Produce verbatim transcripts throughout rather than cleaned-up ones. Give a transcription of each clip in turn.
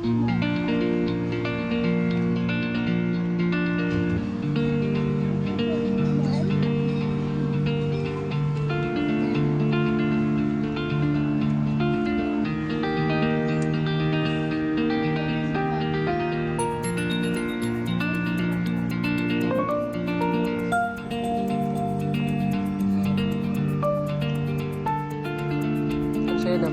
Ang saya na.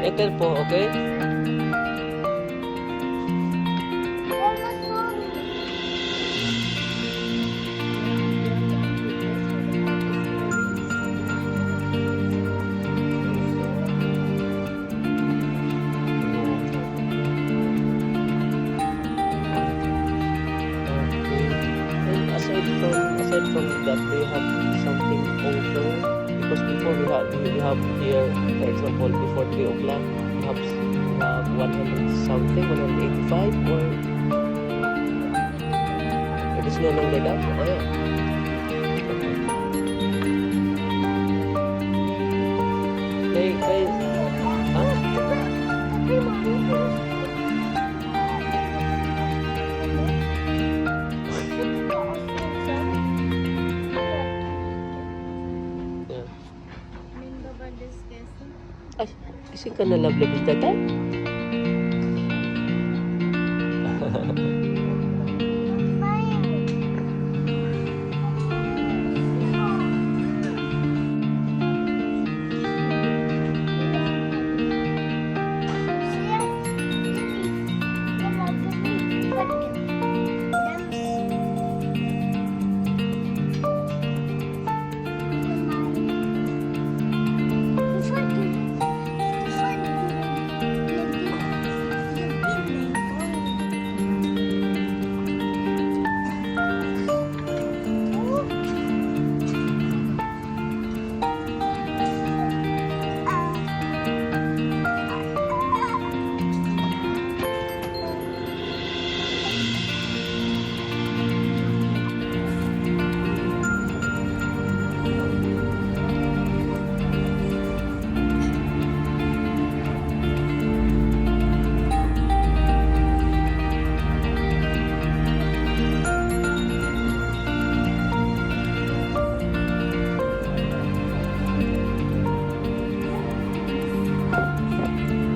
Ethel po, okay? And aside from, aside from that, do you have something also? Because before we have, we have here, for example, before three o'clock, we have, we have one hundred something, one hundred eighty-five, or it is no longer that? Oh, yeah. Kay, kay, ah? Yeah. Ay, gising ka na, love, love, tatay?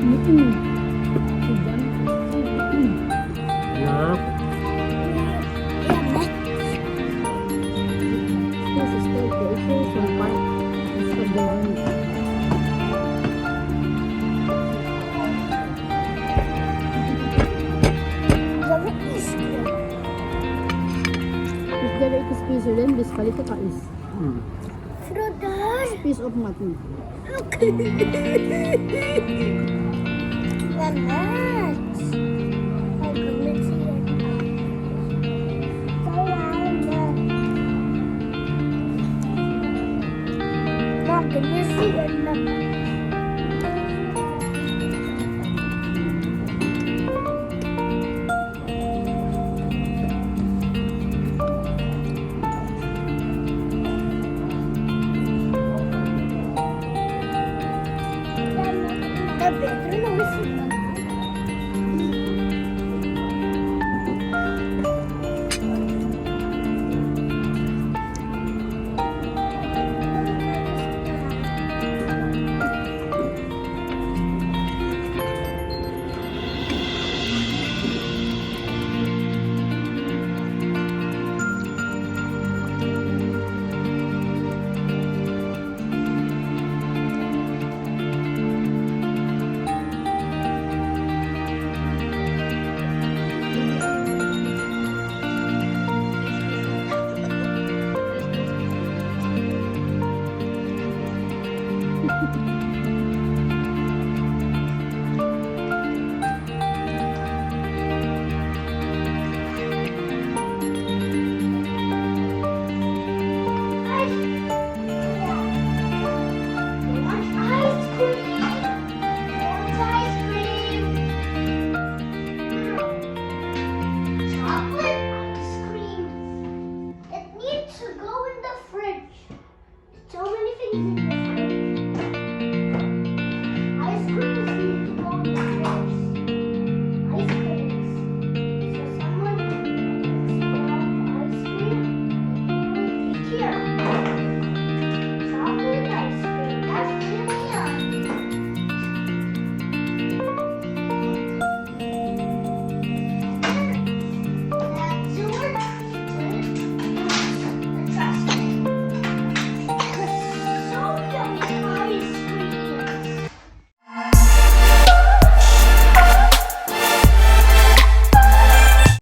Mm-mm. Diyan. Mm-mm. Na? This is still the issue, so far. It's a good one. If there is piso, then this palit ka is. Hmm. Frutas. Piece of mutton. Lamas. Pag-ulit siya. Salamat. Pag-ulit siya naman.